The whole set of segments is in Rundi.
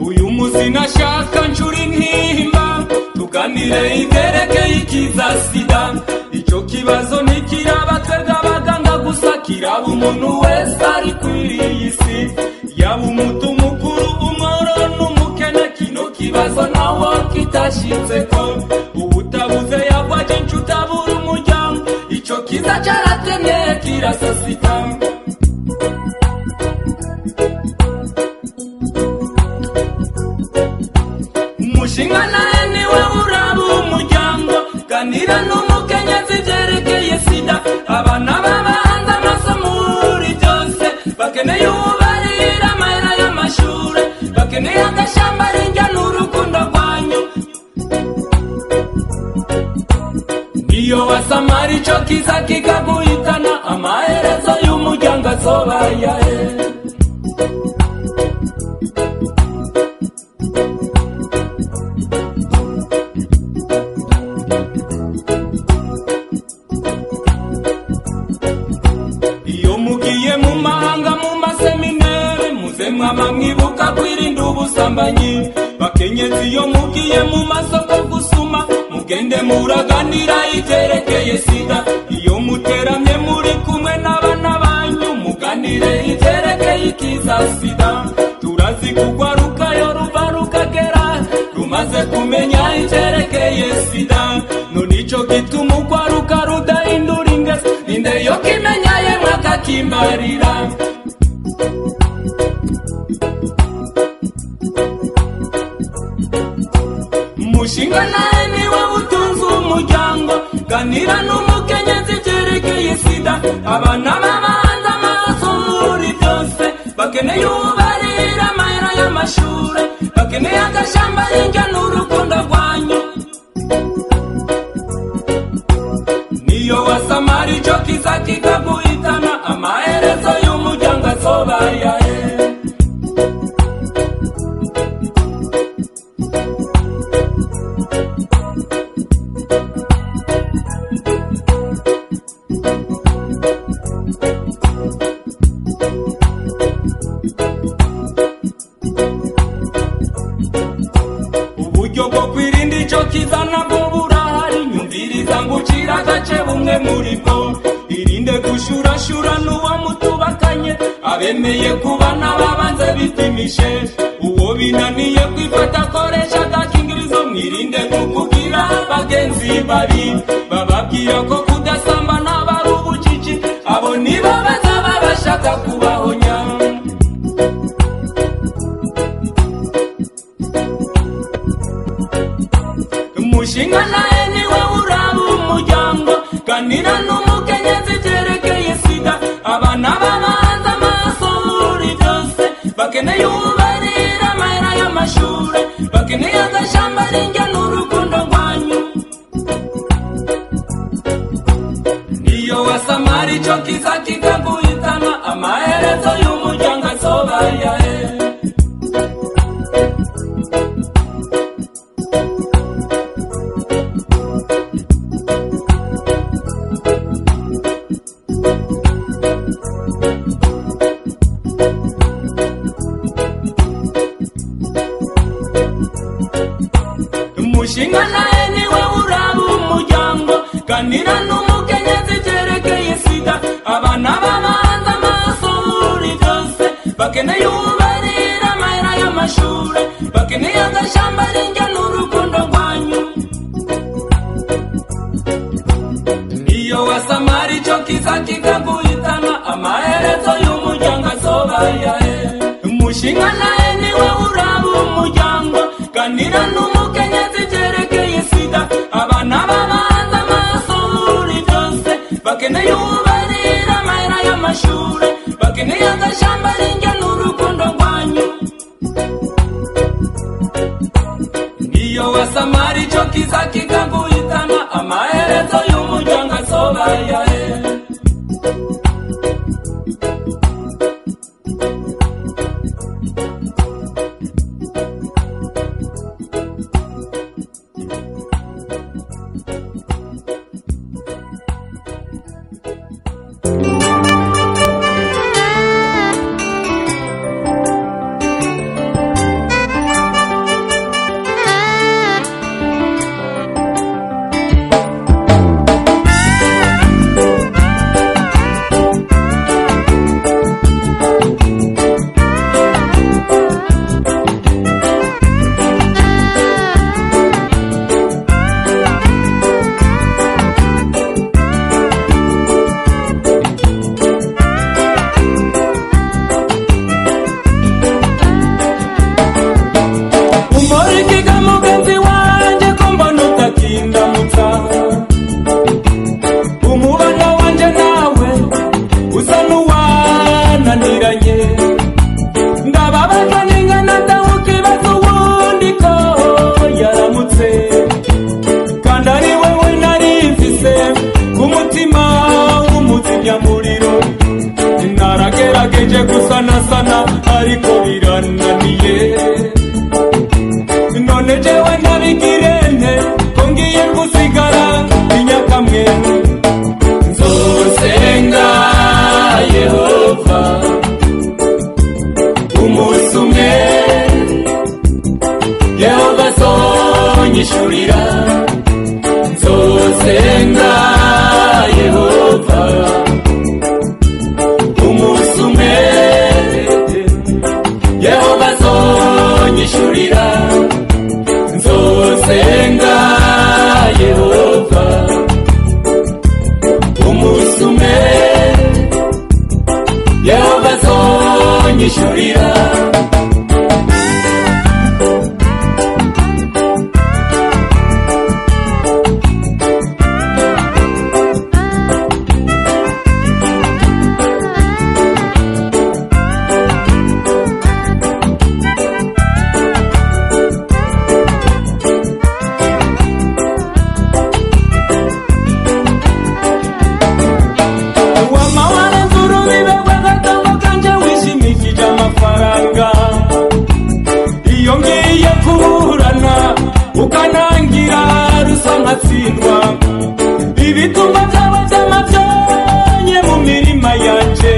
Uyu munsi nashaka ncura intimba tuganire ivyerekeye ikiza sida. Ico kibazo ntikiraba twebwe abaganga gusa, kiraba umuntu wese ari kuri iyi si, yaba umutu mukuru, umworo n'umukene. Kino kibazo nawo kitashitseko, uwutabuze yagwaje inshuti abura umuryango. Ico kiza caratemye kirasasika. Umushinga nawe niwe uraba umuryango, ganira n'umukenyezi vyerekeye sida. Abana babanza amaso muri byose, bakeneye ubarira amahera y'amashure, bakeneye agashamba rinjya n'urukundo rwanyu. Niyo wasamara ico kiza kikaguhitana, amaherezo y'umuryango azoba ayahe? Iyo mugiye mu mahanga mu maseminere, muze mwama mwibuka kwirinda ubusambanyi. Bakenyezi iyo mugiye mu masoko gusuma, mugende muraganira ivyerekeye sida. Iyo muteramye muri kumwe n'abana banyu, muganire ivyerekeye ikiza sida. Turazi kugwaruka yo ruva rukagera, rumaze kumenya ivyerekeye sida. None ico gituma ugwaruka rudahindura ingeso, ninde yo kimenya yemwe akakimbarira? Umushinga nawe niwe utunze umuryango, ganira n'umukenyezi ivyerekeye sida. Abana babanza amaso muri byose, bakeneye ubarira amahera y'amashure, bakeneye agashamba rinjya n'urukundo rwanyu. Niyo wasamara ico kiza kikaguhitana, amaherezo y'umuryango azoba ayahe? Uburyo bwo kwirinda ico kiza nabwo burahari, nyumviriza ngucira agace bumwe muri bwo. Irinde gushurashura n'uwo mutubakanye, abemeye kubana babanze bipimishe. Uwo binaniye kwifata akoresha agakingirizo. Mwirinde kukugira bagenzi babi bababwira ko kudasambana bari ubujiji, abo nibo bazaba bashaka kubahonya. Umushinga nawe niwe uraba umuryango, ganira n'umukenyezi ivyerekeye sida. Abana babanza amaso muri byose, bakeneye ubarira amahera y'amashure, bakeneye agashamba rinjya n'urukundo rwanyu. Niyo wasamara ico kiza kikaguhitana, amaherezo y'umuryango azoba ayahe? Umushinga nawe niwe uraba umuryango, ganira n'umukenyezi ivyerekeye sida. Abana babanza amaso muri byose, bakeneye ubarira amahera y'amashure, bakeneye agashamba rinjya n'urukundo rwanyu. Niyo wasamara ico kiza kikaguhitana, amaherezo y'umuryango azoba ayahe? Umushinga nawe niwe uraba umuryango, ganira n'umukenyezi ivyerekeye sida. Abana babanza amaso muri byose, bakeneye ubarira amahera y'amashure, bakeneye agashamba rinjya n'urukundo rwanyu. Niyo wasamara ico kiza kikaguhitana, amaherezo y'umuryango azoba ayahe? Yehova umunsi umwe, Yehova azonyishurira. Iyo ngiye kuburana ukanangira rusa nkatsindwa, ibitumba byaba byamavyonye mu mirima yanje.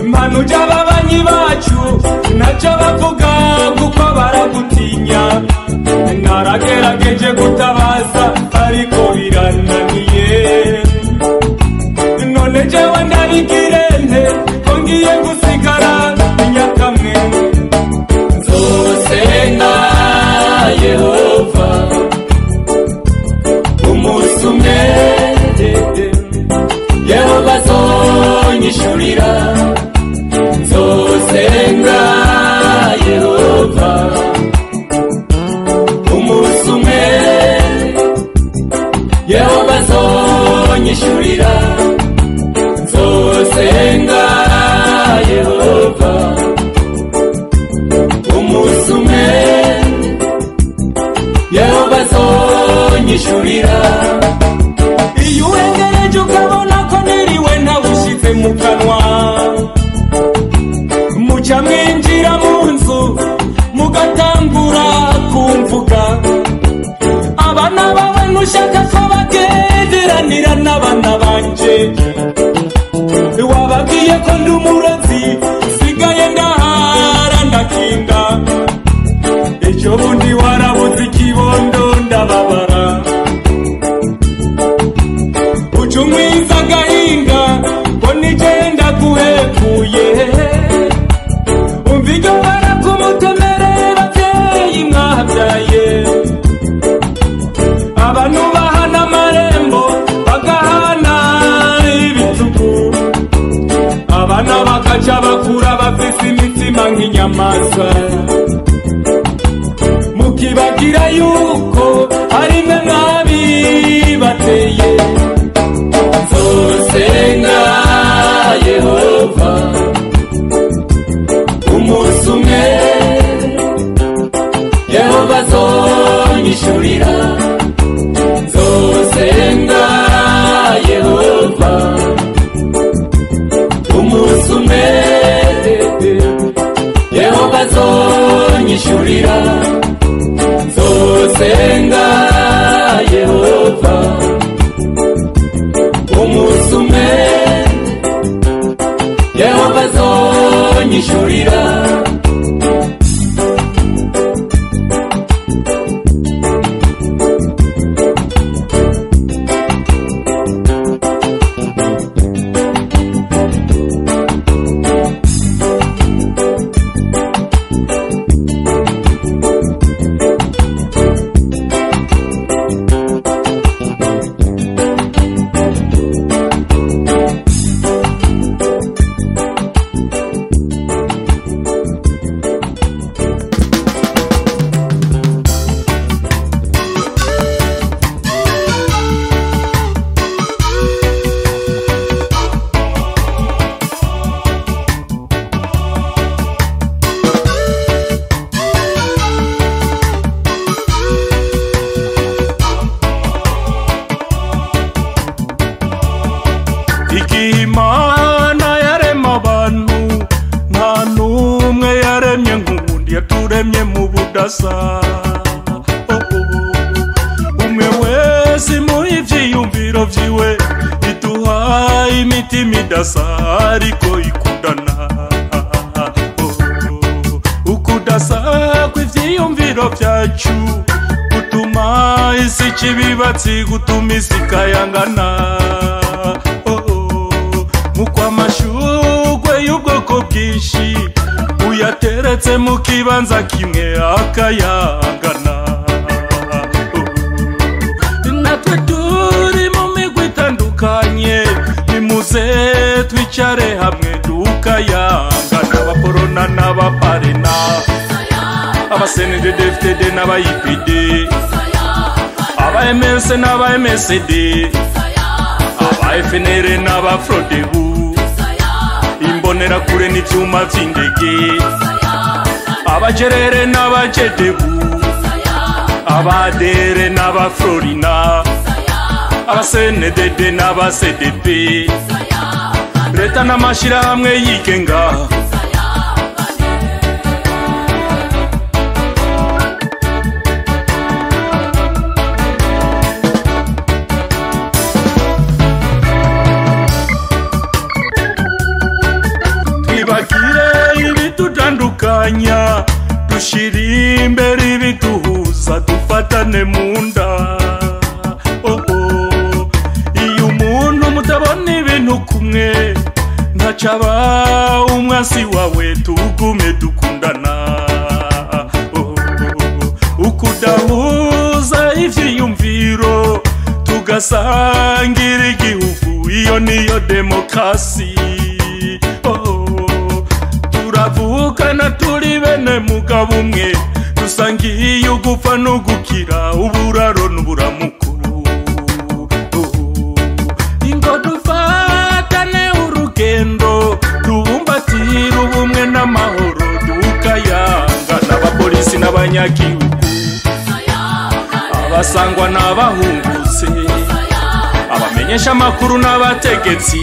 Mpanuja ababanyi bacu ntaco bavuga kuko baragutinya, naragerageje gutabaza ariko birananiye. None jewe ndabigirente ko ngiye gusigara inyakamwe. Nzosenga Yehova umunsi umwe, Yehova azonyishurira. Nzosenga Yehova umunsi umwe, Yehova azonyishurira. Nzosenga Yehova umunsi umwe, Yehova azonyishurira. Iyo urengereje ukabona ko niriwe ntawushize mu kanwa, muca mwinjira mu nzu mugatangura kumvuga. Abana bawe ntushaka ko bagenderanira n'abana banje, wababwiye ko ndi umurozi sigaye ndahara ndakinda. Ejo bundi warabuze ikibondo ndababara, uca umwiza agahinga ngo nije ndaguhekuye. Umva iryo bara kumutemere bavyeyi mwabyaye, abantu bahana amarembo bagahana ibitugu, abana bakaca bakura bafise imitima nk'inyamaswa. Mukibagira yuko ari mwe mwabibateye. Nzosenga Yehova umunsi umwe, Yehova azonyishurira. Nzosenga Yehova umunsi umwe, Yehova azonyishurira. Nzosenga Yehova umunsi umwe, Yehova azonyishurira. Igihe Imana yarema abantu nta n'umwe yaremye nk'uwundi, yaturemye mu budasa. Umwe wese muri ivyiyumviro vyiwe iduha imitima idasa ariko ikundana. Ukudasa kw'ivyiyumviro vyacu gutuma isi ikibibatsi, gutuma isi ikayangana. Nkuko amashugwe y'ubwoko bwinshi uyateretse mu kibanza kimwe akayangana. Aba-CNDD-FDD n'aba-IPD, aba-MLC n'aba-MSD, aba-FNL n'aba-FRODEBU, imbonerakure n'ivyuma vy'indege, abajerere n'abajedebu, abadere n'abaflorina, aba-CNDD n'aba-CDP, leta n'amashirahamwe yigenga. Twibagire ibitutandukanya, dushire imbere ibituhuza, dufatane mu nda. Oh, oh. Iyo umuntu mutabona ibintu kumwe, ntacaba umwasi wawe, tugume dukundana. Oh, oh. Ukudahuza ivyiyumviro, tugasangira igihugu, iyo niyo demokrasi. Oh, turavukana turi bene mugabo umwe, dusangiye ugupfa n'ugukira, uburaro n'uburamukuru. Ingo dufatane urugendo, tubumbatire ubumwe n'amahoro, dukayanga n'abapolisi n'abanyagihugu, abasangwa n'abahungutse, abamenyesha amakuru n'abategetsi,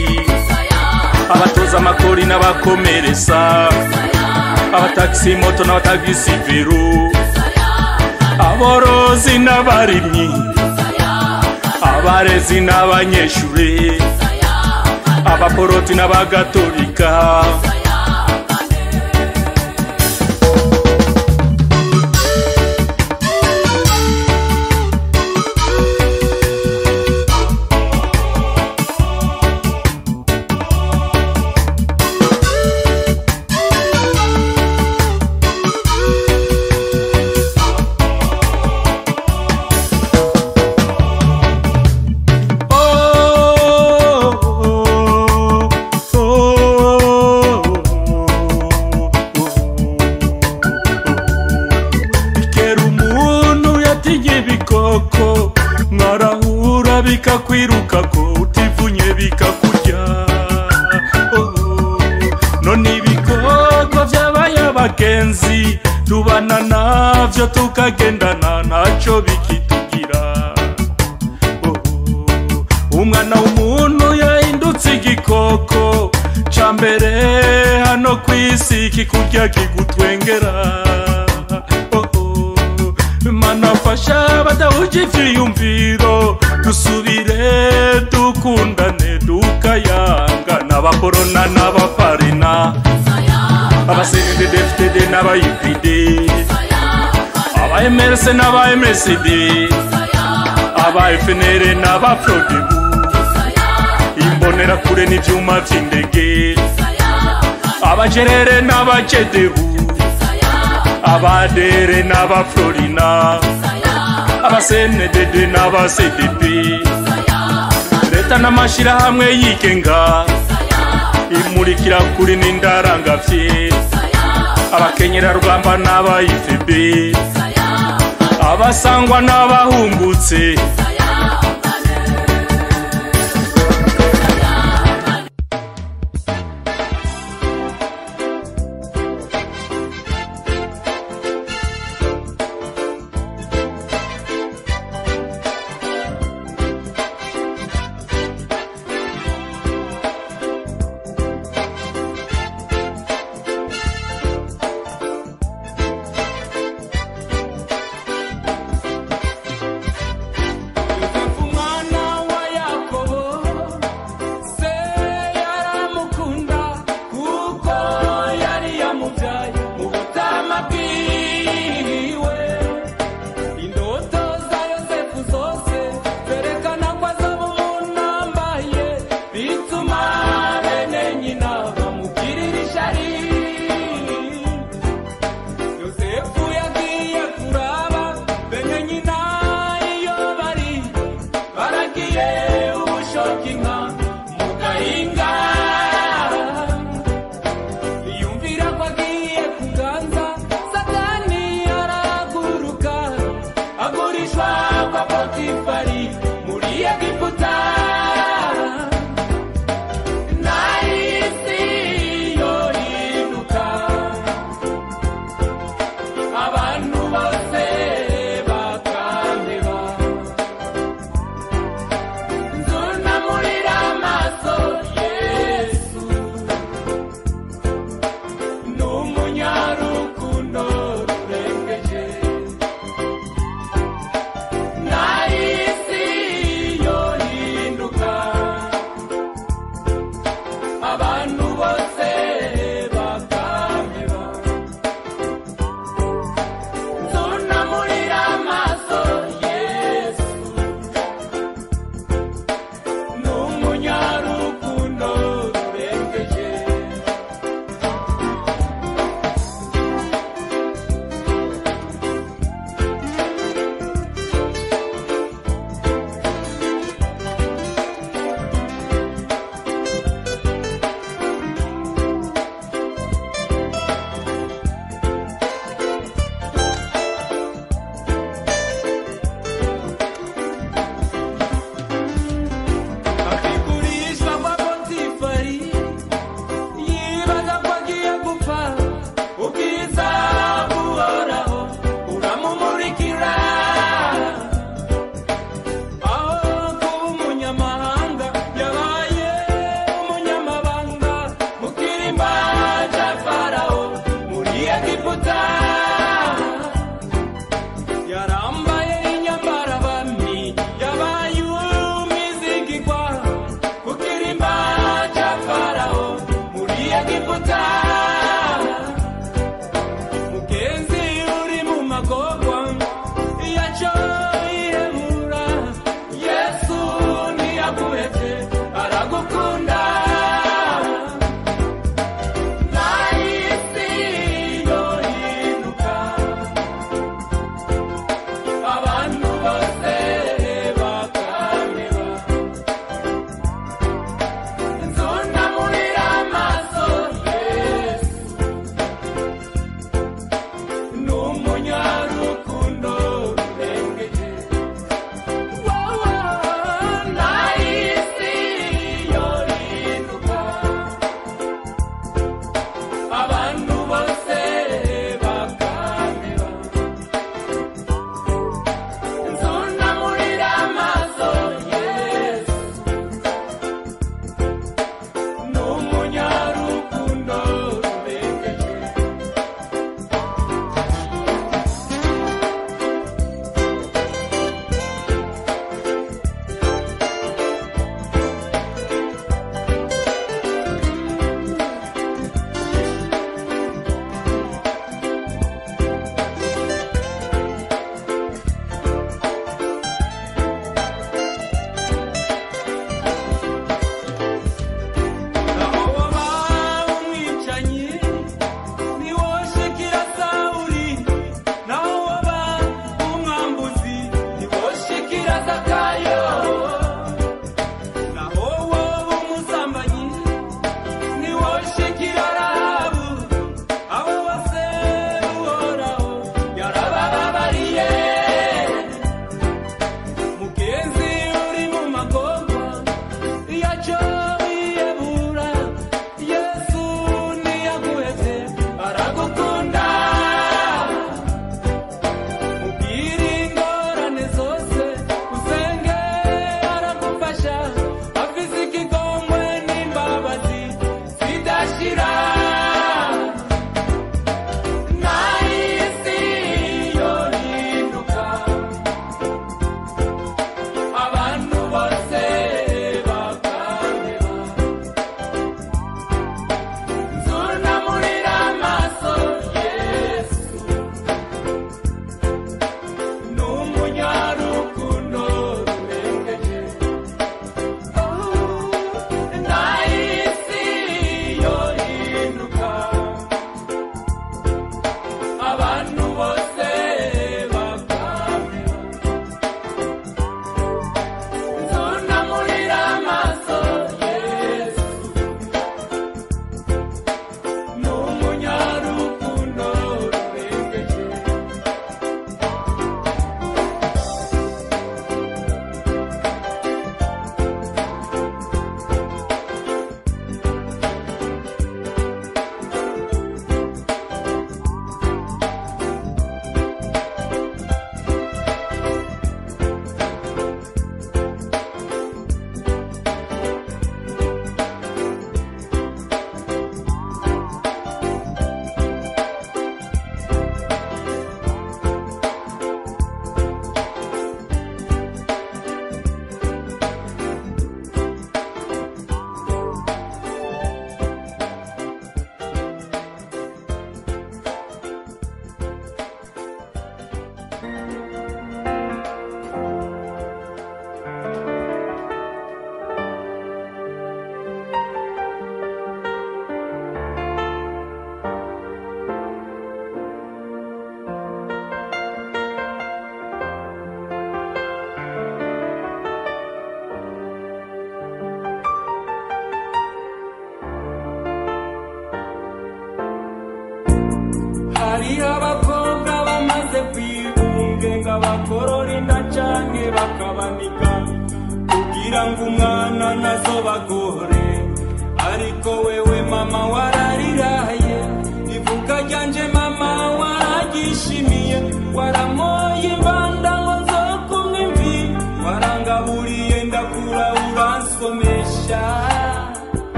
abatoza amakori n'abakomeresa, abataxi moto n'abatagisi vero, aborozi n'abarimyi, abarezi n'abanyeshure, abaporoti n'abagatolika. Ibikoko mwarahura bikakwirukako, utivunye bikakurya. Oh, none ibikoko vyabaye abagenzi, tubana navyo tukagendana, ntaco bikitugira. Oh, umwana w'umuntu yahindutse igikoko ca mbere hano kw'isi, kikurya kigutwengera. Mana fasha badahuje ivyiyumviro, dusubire dukundane, dukayanga n'abakorona n'abafarina, aba-CNDD-FDD n'aba-UPD, aba-MLC n'aba-MSD, aba-FNL n'aba-FRODEBU, imbonerakure n'ivyuma vy'indege, abajerere n'abajedebu, abadere n'abaflorina, aba-CNDD n'aba-CDP, leta n'amashirahamwe yigenga, imurikira kuri n'indarangavye, abakenyerarugamba n'aba-IFB, abasangwa n'abahungutse. kwa Potifari muri Egiputa. Nahisi yohinduka, abantu bose bakandeba, nzunamurira amaso Yesu, n'umunyarukundo rurengeje. Nahisi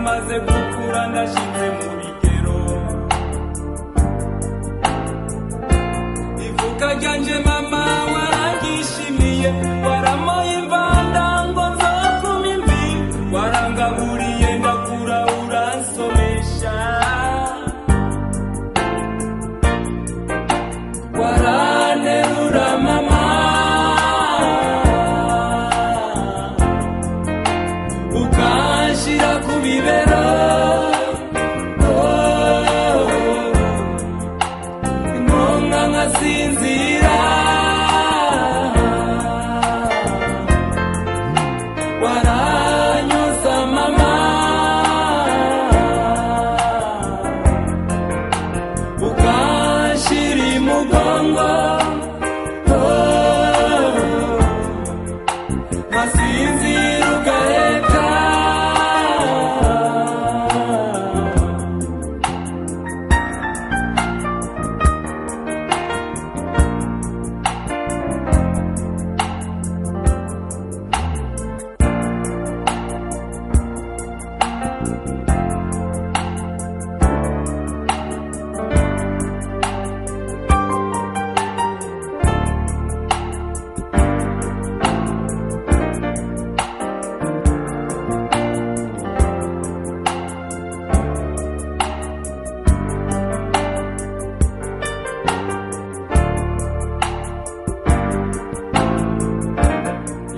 Ndamaze gukura ndashitse mu bigero. Ivuka ryanje mama warangishimiye, waramoye imvanda ngo nzokuma imvi, warangaburiye ndakura uransomesha. Waranterura mama, ukanshira ku bibero, oh, nkonka nkasinzira. Waranyoza mama, ukanshira imugongo, oh, nkasinzira ugaheka.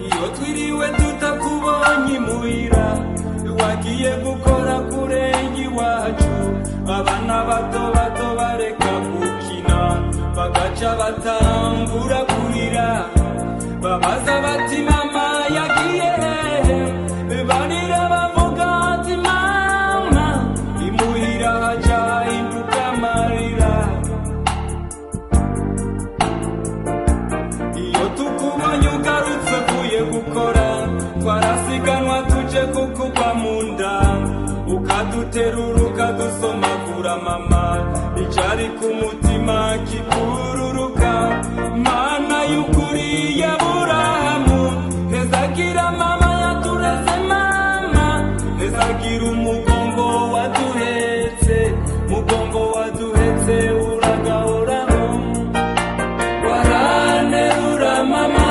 Iyo twiriwe tutakubonye imuhira, wagiye gukora kurenge iwacu. Abana bato bato bareka gukina, bagaca batangura kurira, babaza bati mama yagiye hehe? Barira bavuga ati mama imuhira haca hahinduka amarira. Iyo tukubonye ugarutse uvuye gukora, twarasiganwa tuje kukugwa mu nda, ukaduterura ukadusomagura mama, icari ku mutima kikururuka. Mana y'ukuri y'Aburahamu, hezagira mama yatureze mama, hezagira umugongo waduhetse, mugongo waduhetse uragahoraho. Waranterura mama,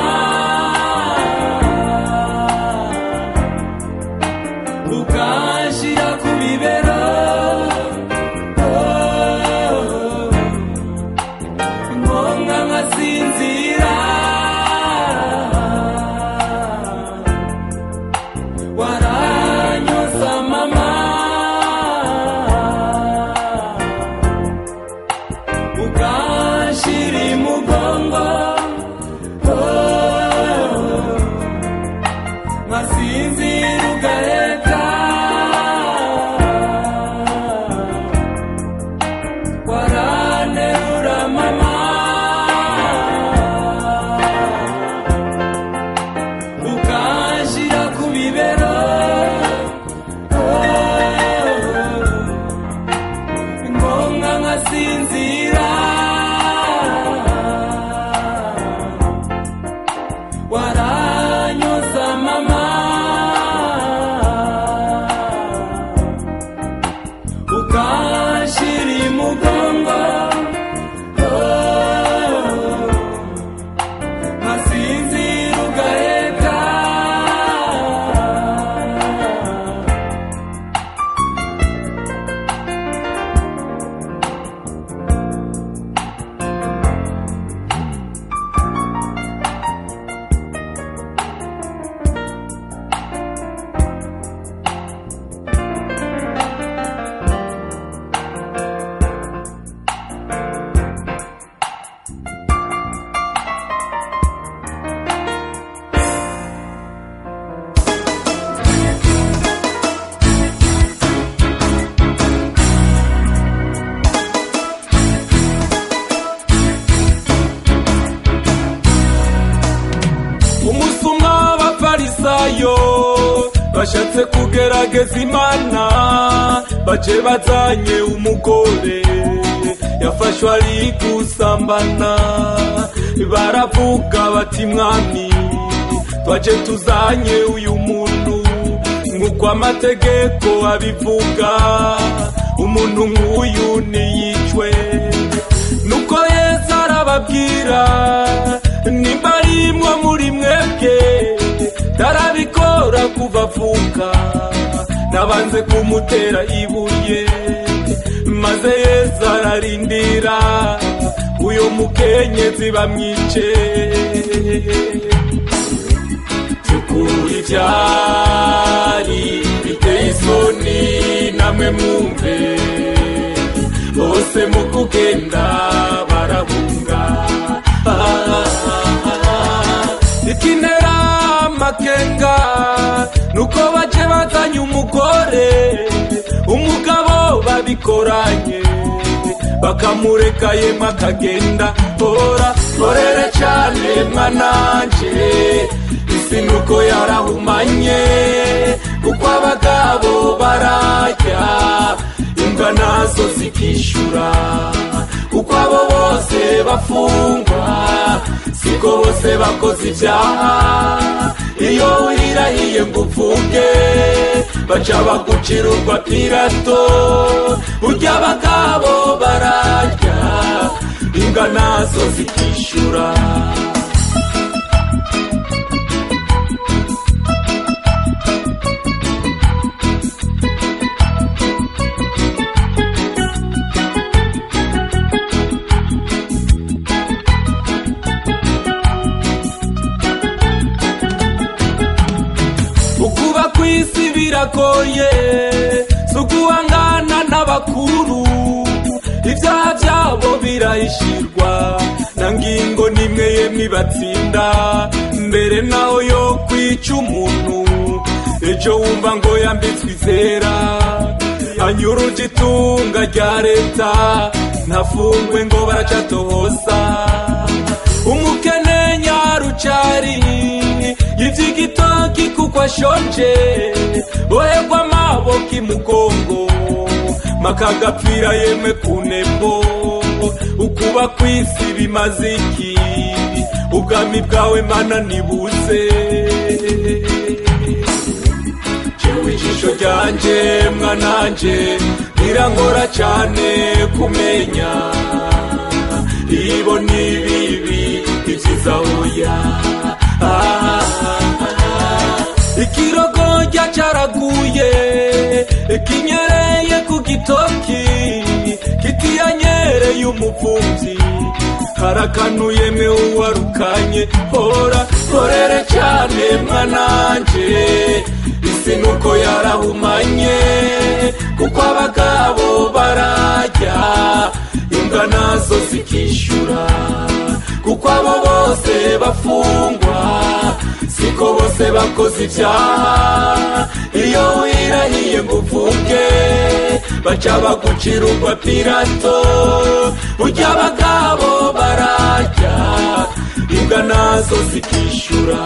ukanshira ku bibero, oh, nkonka nkasinzira. Waranyoza mama, ukanshira imugongo, oh, nkasinzira ugaheka. Waranterura mama, ukanshira ku bibero, oh, nkonka nkasinzira. Waranyoza mama, ukanshira imugongo, oh, nkasinzira ugaheka. Umusumwa w'abafarisayo bashatse kugerageza Imana, baje bazanye umugore yafashwe ari gusambana. Baravuga bati mwami, twaje tuzanye uyu muntu. Nk'uko amategeko abivuga, umuntu nk'uyu ntiyicwe. Nuko Yesu arababwira, nimba arimwo muri mwebwe tarabikora kuva avuka, nabanze kumutera ibuye. Maze Yesu ararindira uyo mukenyezi bamwice. Byukuri byari biteye isoni namwe mwumve, bose mu kugenda barahunga. Ikinera amakenga nuko baje bazanye umugore, umugabo babikoranye bakamureka yemwe akagenda. Hora horere cyane mwananje, isi nuko yarahumanye, kuko abagabo bararya imbwa nazo zikishura. Kuko abo bose bafungwa siko bose bakoze ibyaha. Iyo wirirahiye ngo uvuge baca bagucira urwa Pilato. Burya abagabo bararya imbwa nazo zikishura. Ukuba kw'isi biragoye, si uguhangana n'abakuru. Ibyaha byabo birahishirwa, na ngingo nimwe yemwe ibatsinda. Mbere naho yo kwica umuntu, ejo wumva ngo yambitswe izera. Anyuruje itunga rya leta, ntafungwe ngo baracatohoza. Umukene nyarucari yivye igitoki kuko ashonje, boherwa amaboko imugongo makagapfira yemwe ku nembo. Ukuba kw'isi bimaze iki? Ubwami bwawe Mana nibuze. Jewe ijisho ryanje mwananje rirangora cane kumenya, ibo ni bibi ibyiza oya. Ikirogorya caraguye kinyereye ku gitoki, kitiyanyereye umuvumvyi. Harakanuye mwe uwarukanye. Hora horere cane mwananje, isi nuko yarahumanye, kuko abagabo bararya imbwa nazo zikishura. Kuko abo bose bafungwa siko bose bakoze ibyaha. Iyo wirirahiye ngo uvuge baca bagucira urwa Pilato. Burya abagabo bararya imbwa nazo zikishura.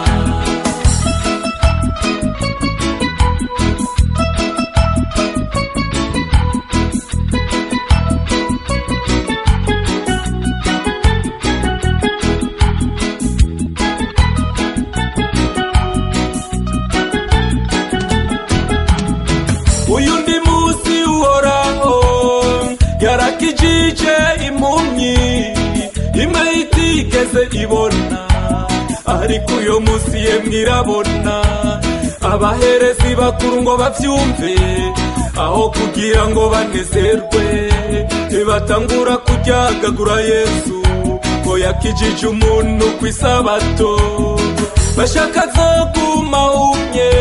Uyu ndi musi uhoraho yarakijije impumyi imwe itigeze ibona, ariko uyo musi yemwe irabona. Abaherezi bakuru ngo bavyumve, aho kugira ngo banezerwe batangura kuryagagura Yesu ngo yakijije umuntu kw'isabato. Bashaka azoguma umye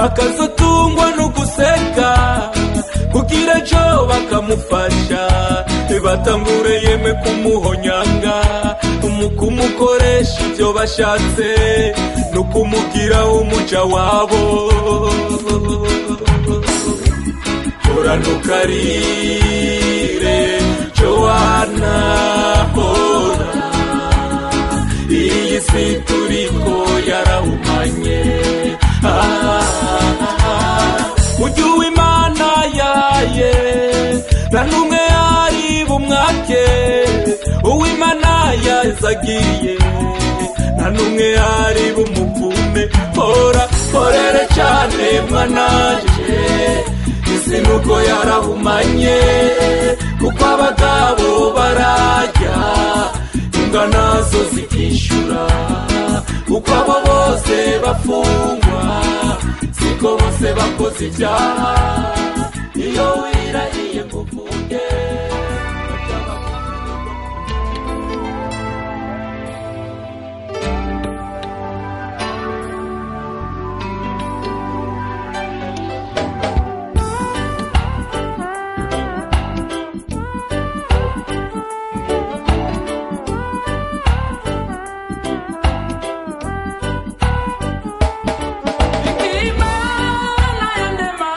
akazotungwa no guseka, kugira ejo bakamufasha batangure yemwe kumuhonyanga. Mu kumukoresha ivyo bashatse no kumugira umuja wabo. Hora ntukarire Joana, hora iyi si turiko yarahumanye. Ujye uw'Imana yaye nta n'umwe ari bumwake, uw'Imana yazagiye nta n'umwe ari bumuvume. Hora horere cane Mwananje, isi nuko yarahumanye, kuko abagabo barajya, imbwa nazo zikishyura, kuko abo bose bafungwa siko bose bakoze ibyaha. Iyo wirahiye ngo uvuge. Imana yandema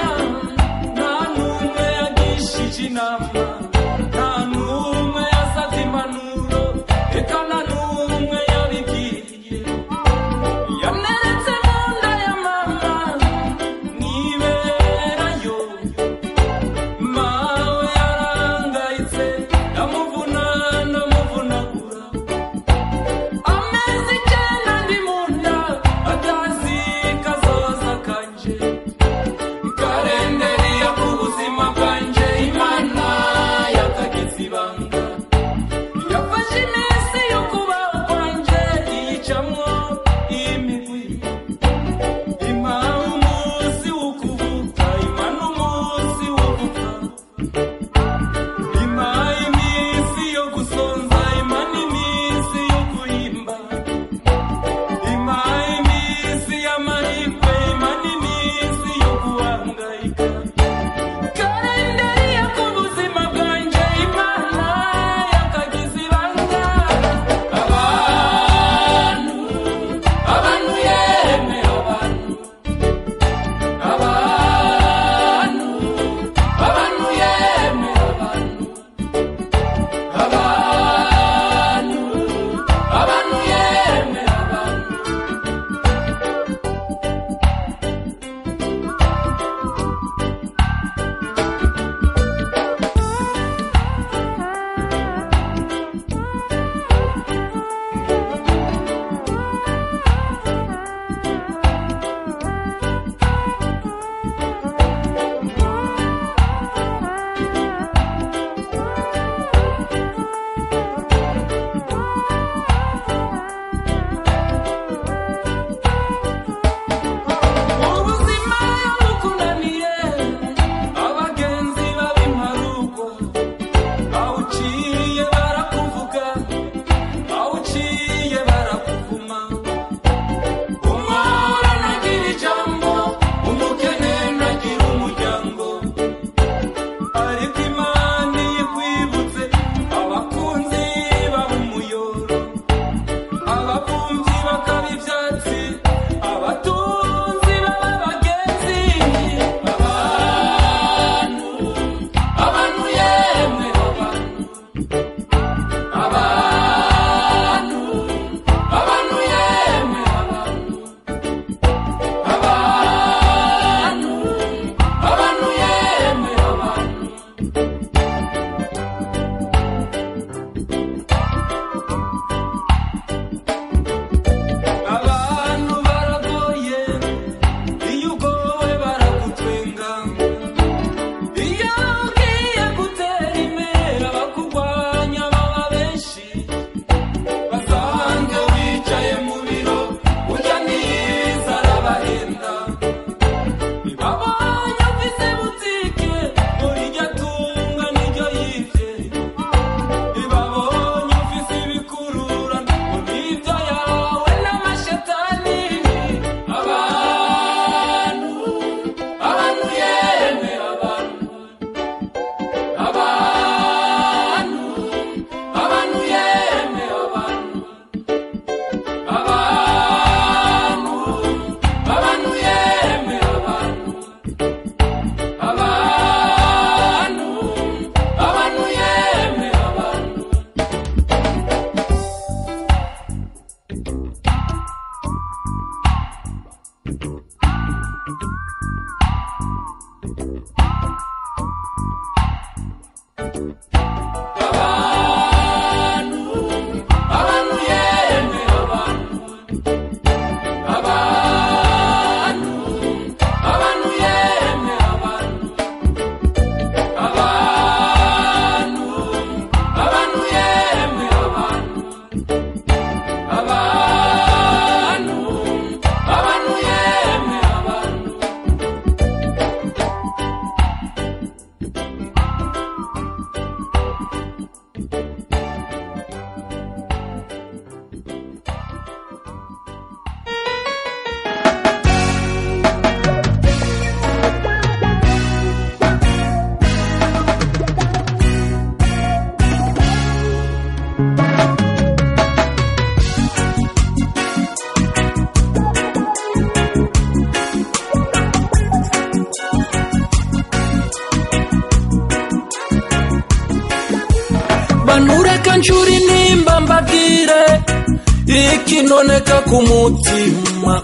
Reka ncuri nimba mbabwire ikinoneka ku mutima,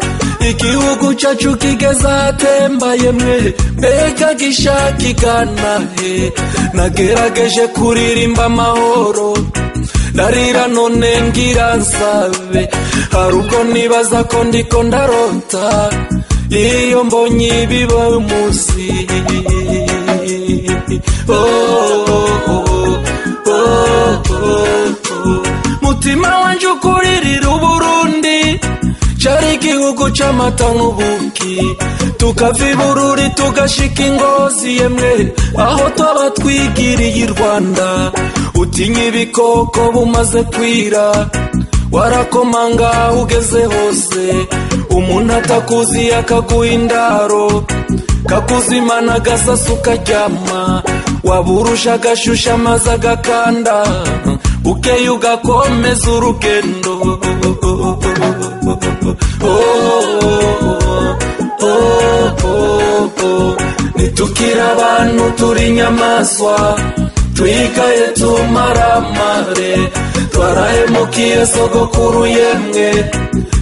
igihugu cacu kigeze ahatemba yemwe, mbega gishaka igana he? Nagerageje kuririmba amahoro, ndarira none ngira nsabe, hari ubwo nibaza ko ndiko ndarota iyo mbonye ibiba umunsi. Oh, oh, oh, oh. Mutima wanje ukuririra Uburundi, cari igihugu c'amata n'ubuki, tukava i Bururi tugashika i Ngozi yemwe, aho twaba twigiriye i Rwanda. Utinya ibikoko bumaze kwira, warakomanga ugeze hose, umuntu atakuzi akaguha indaro, kakuzimana agasasu ukaryama, waburusha agashusha amazi agakanda, ukeye ugakomeza urugendo. Oh, oh, oh, oh. Nitukira abantu turi inyamaswa, twigaye tumaramare, twarahemukiye sogokuru yemwe,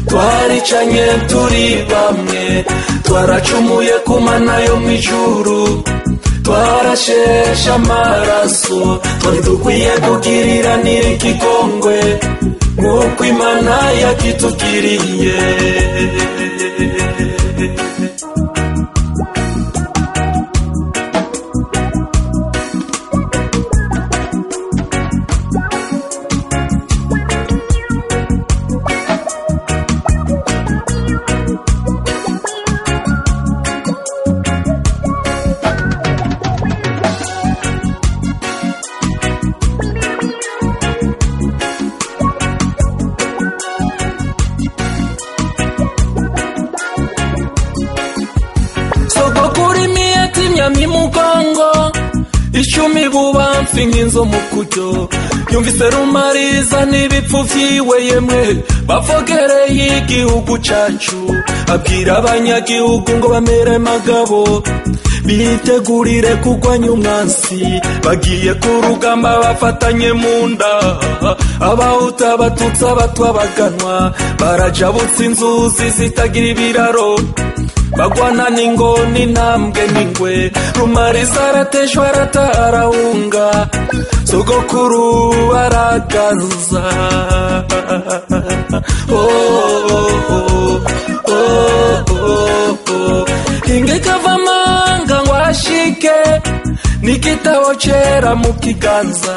twaricanye turi bamwe, twaracumuye ku Mana yo mw'ijuru, twarasheshe amaraso, twari dukwiye kugiriranira ikigongwe nk'uko Imana yakitugiriye. Sogokuru imiyeti imyamyi mugongo, icumi bubamfi nk'inzo mu kuryo, yumvise rumariza n'ibipfu vyiwe yemwe, bavogereye igihugu cacu, abwira abanyagihugu ngo bamere magabo, bitegurire kugwanya umwansi, bagiye ku rugamba bafatanye mu nda, abahutu abatutsi abatwa baganwa, barajabutse inzuzi zitagira ibiraro, bagwana n'ingoni intambwe n'ingwe, rumariza arateshwa aratarahunga, sogokuru aragaza. Oh, oh, oh, oh, oh. Hinge kavamanga ngo ashike n'igitabo cera mu kiganza,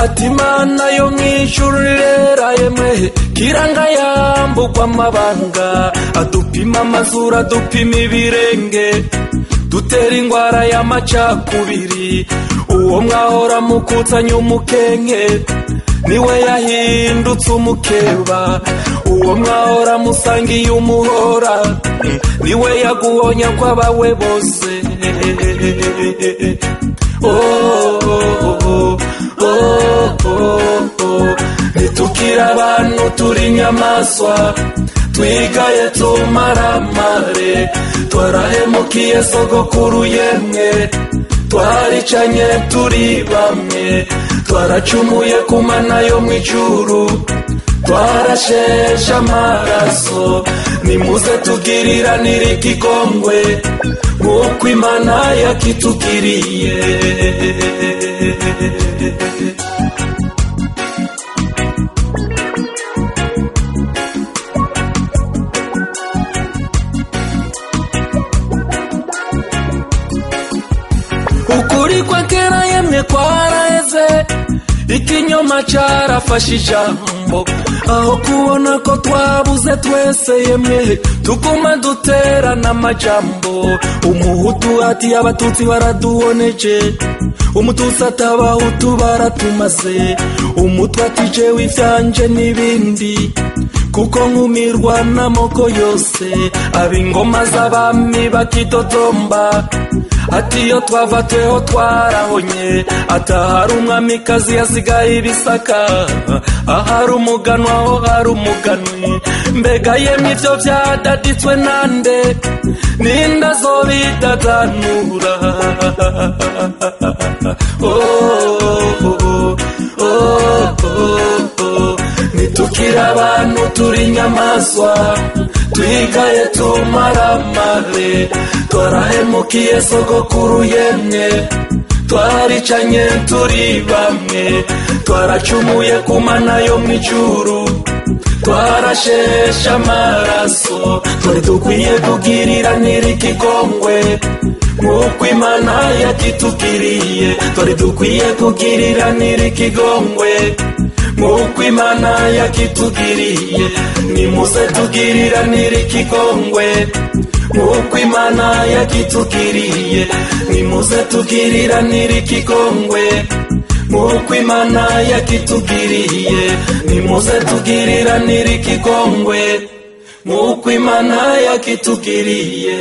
ati Imana yo mw'ijuru irera yemwe, kiranga yambugwa amabanga, adupima amazuru adupima ibirenge, dutera ingwara y'amacakubiri, uwo mwahora mukutsanya umukenke niwe yahindutse umukeba, uwo mwahora musangiye umuhora niwe yaguhonya kw'abawe bose. Oh, oh, oh, oh, oh. Nitukira abantu turi inyamaswa, twigaye tumaramare, twarahemukiye sogokuru yemwe, twaricanye turi bamwe, twaracumuye ku Mana yo mw'ijuru, twarasheshe amaraso, nimuze tugiriranire ikigongwe nk'uko Imana yakitugiriye. Ukuri kwa kera yemwe kwaraheze, ikinyoma carafashe ijambo, aho kubona ko twabuze twese yemwe, tuguma duterana amajambo, umuhutu ati abatutsi baraduhoneje, umututsi ati abahutu baratumaze, umutwe ati jewe ivyanje n'ibindi, kuko nkumirwa n'amoko yose, ab'ingoma z'abami bakidodomba, ati iyo twava tweho twarahonye, atahari umwamikazi yasigaye ibisaka, ahari umuganwa ho hari umuganwi, mbega yemwe ivyo vyadaditswe nande, ninde azobidadanura? Oh, oh, oh, oh, oh. Ntitukiri abantu turi inyamaswa, twigaye tumaramare. Twarahemukiye sogokuru yemye, twaricanye turi bamwe. Twaracumuye ku Mana yo mw'ijuru, twarasheshe amaraso. Twari dukwiye kugiriranira ikigongwe nk'uko Imana yakitugiriye. Twari dukwiye kugiriranira ikigongwe nk'uko Imana yakitugiriye. Nimuze tugiriranire ikigongwe nk'uko Imana yakitugiriye. Nimuze tugiriranire ikigongwe nk'uko Imana yakitugiriye. Nimuze tugiriranire ikigongwe nk'uko Imana yakitugiriye.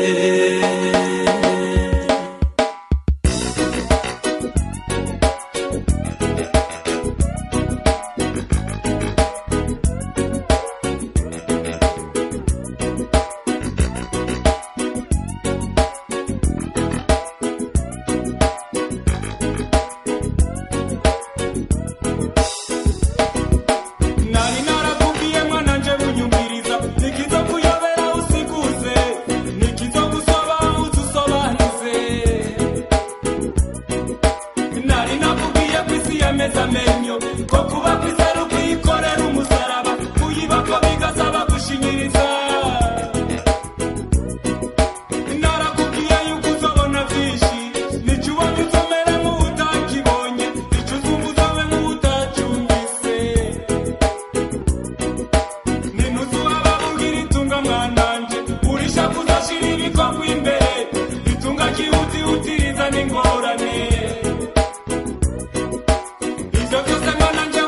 Nari narakubwiye mwana nje bunyumviriza, nikizokuyobera usikuze, nikizogusaba uzusobanuze. Nari nakubwiye ko isi yameze amenyo, ko kuba kw'isi ari ukuyikorera umusaraba, kuyibako bigasaba gushinyiriza. Narakubwiye yuko uzobona vyinshi, nico ubonye uzomera nk'uwutakibonye, ico uzumva uzobe nk'uwutacumvise. Ninuzu ababugira itunga mwananje, urisha kuzashira ibikorwa imbere, itunga ryihutihutiriza n'ingorane. Ivyo vyose mwananje.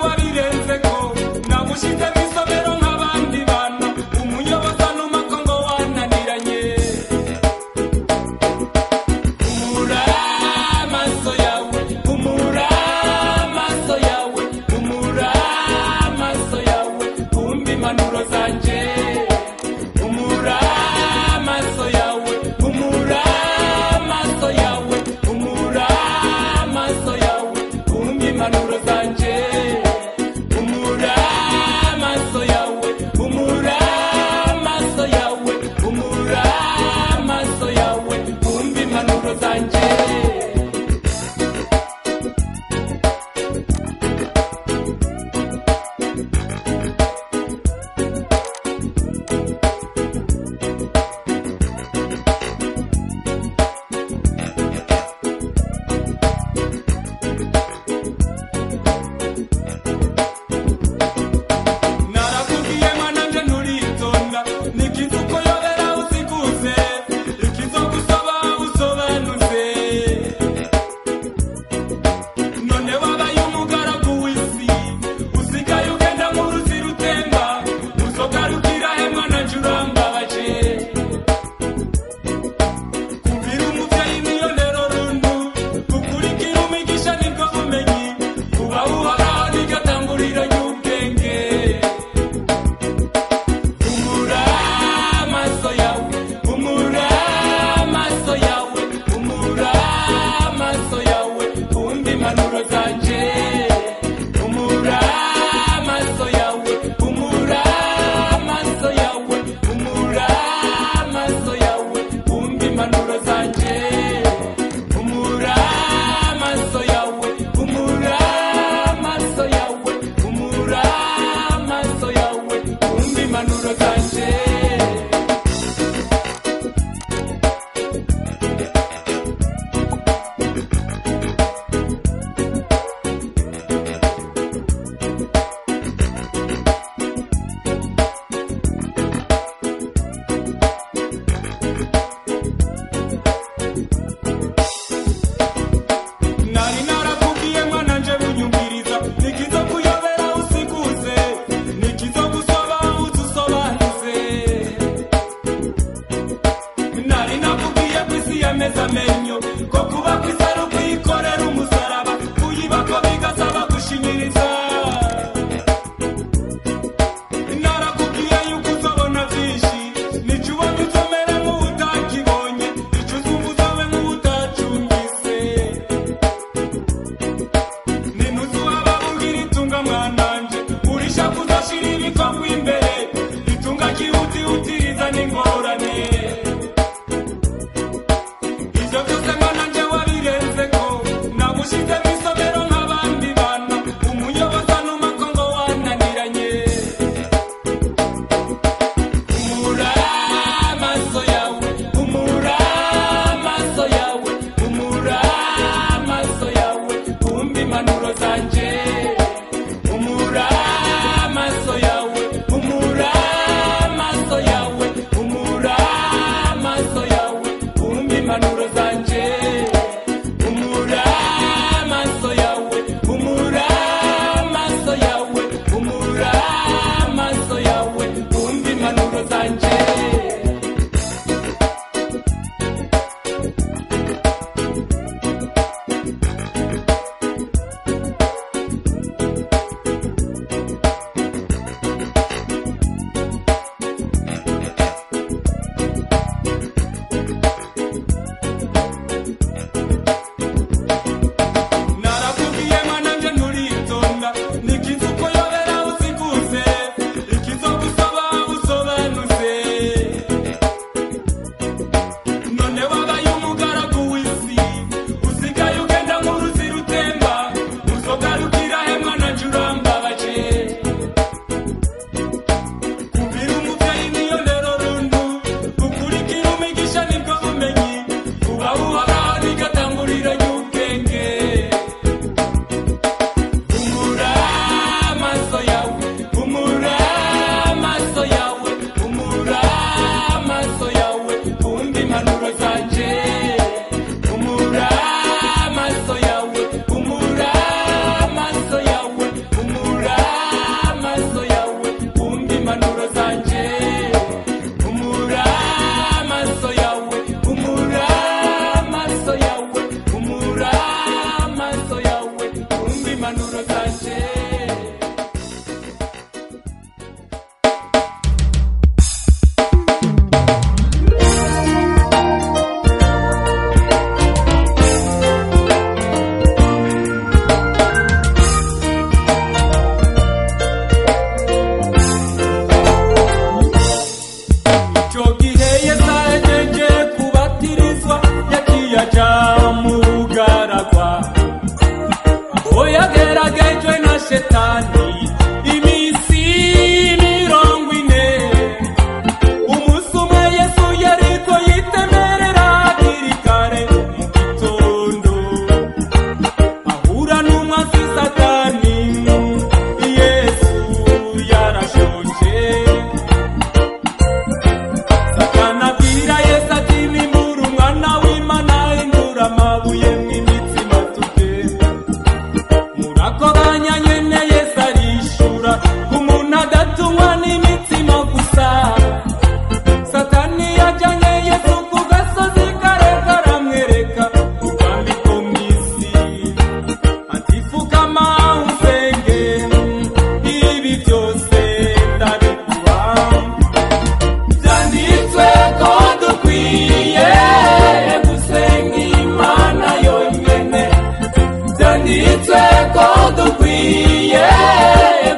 Byanditswe ko dukwiye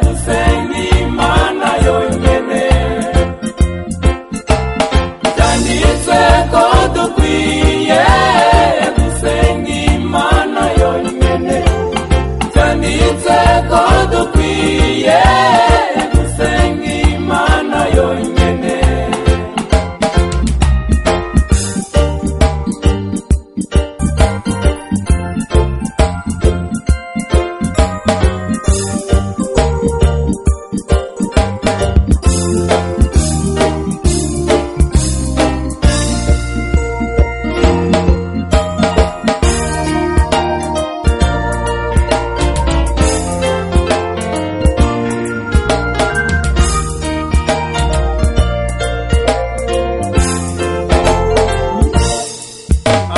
gusenga Imana yonyene. Byanditswe ko dukwiye gusenga Imana yonyene. Byanditswe ko dukwiye gusenga Imana yonyene.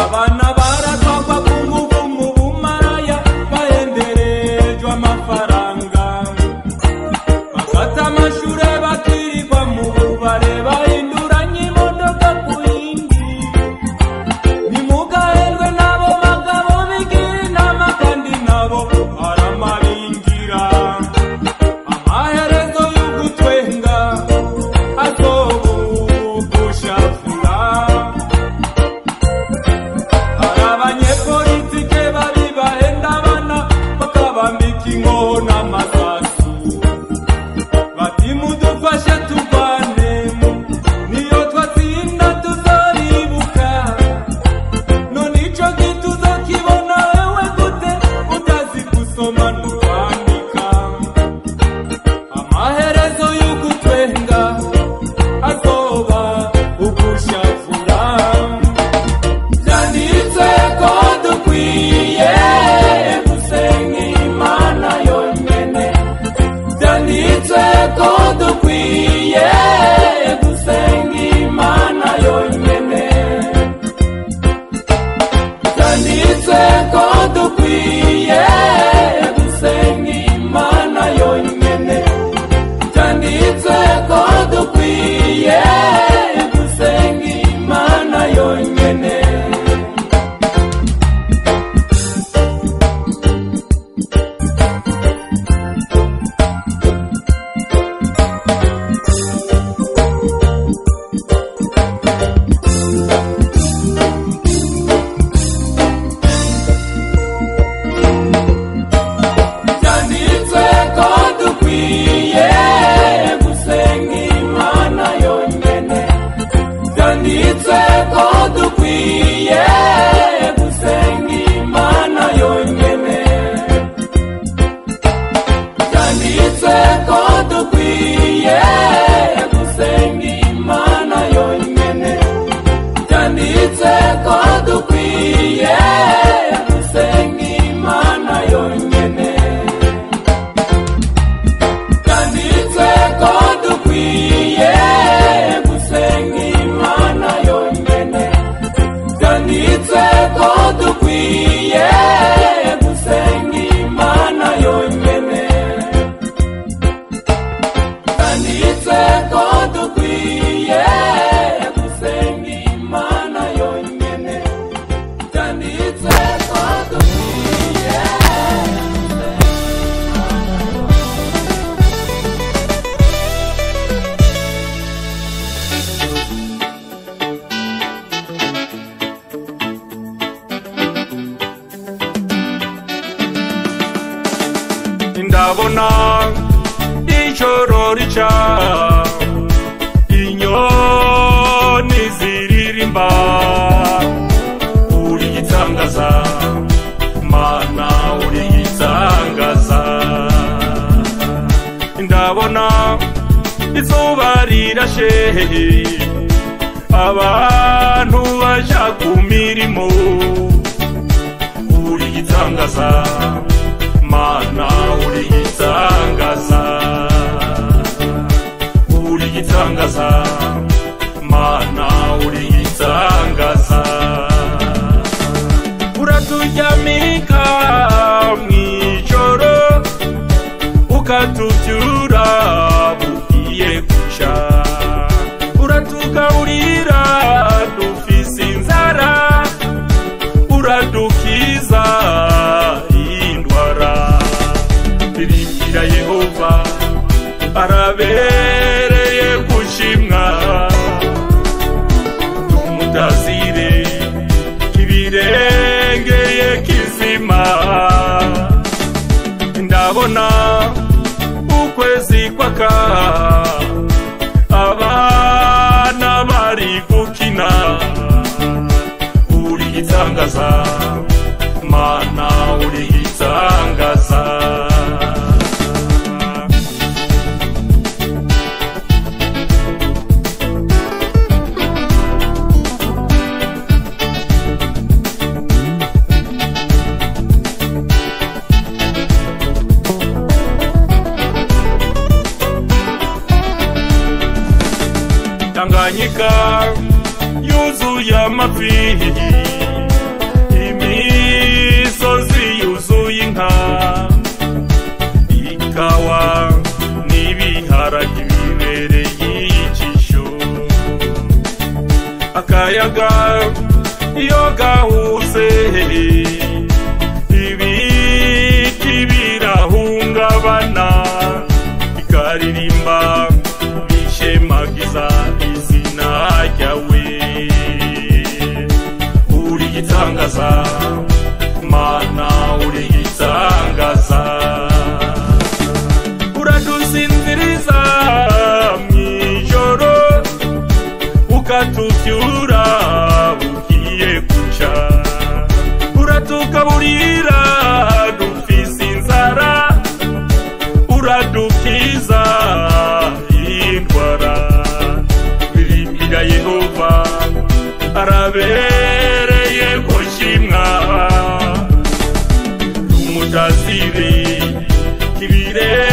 Abana baratwagwa ku nguvu mu bumaraya, bahenderejwe amafaranga, bafata amashure bakirirwa mu bubare, bahinduranya imodoka ku yindi. Ntimugaherwe n'abo bagabo bigira inama, kandi nabo aramabingira. Amaherezo y'ugutwenga azobugushavura. Hari abanyepolitike babi bahenda abana, bakabambika inkoho n'amasasu, bati mudufashe turwane, niyo twatsinda tuzoribuka. None ico gituzokibona wewe gute, utazi gusoma no kwandika? Amaherezo y'ugutwenga azoba ugushavura. Byanditswe ko dukwiye gusenga Imana yonyene. Byanditswe ko dukwiye gusenga Imana yonyene. Byanditswe ko dukwiye gusenga Imana yonyene. Byanditswe ko dukwiye gusenga Imana yonyene. Byanditswe ko dukwiye gusenga Imana yonyene. Byanditswe ko dukwiye gusenga Imana yonyene. Byanditswe ko dukwiye gusenga Imana yonyene. Byanditswe ko dukwiye gusenga Imana yonyene. Byanditswe ko dukwiye gusenga Imana yonyene. Byanditswe ko dukwiye gusenga Imana yonyene. Byanditswe ko dukwiye gusenga Imana yonyene. Byanditswe ko dukwiye. Ndabona ijoro rica, inyoni ziririmba, uri igitangaza Mana, uri igitangaza. Ndabona izuba rirashe, abantu baja ku mirimo, uri igitangaza Mana, uri igitangaza. Uri igitangaza Mana, uri igitangaza. Uraturyamika mw'ijoro, ukatuvyura bugiye guca, uratugaburira dufise inzara, uradukiza. Utaka abana bari gukina, uri igitangaza Mana, uri igitangaza. Tanganyika yuzuye amafi, imisozi yuzuye inka, ikawa n'ibiharage bibereye ijisho. Akayaga iyo gahuze ibiti birahungabana, bikaririmba bishemagiza izina ryawe. Uri igitangaza Mana, uri igitangaza. Uradusinziriza mw'ijoro, ukatuvyura bugiye guca, uratugaburira dufise inzara, uradukiza indwara. Birimbira Yehova arabereye gushimwa, tumutazire kibirenze.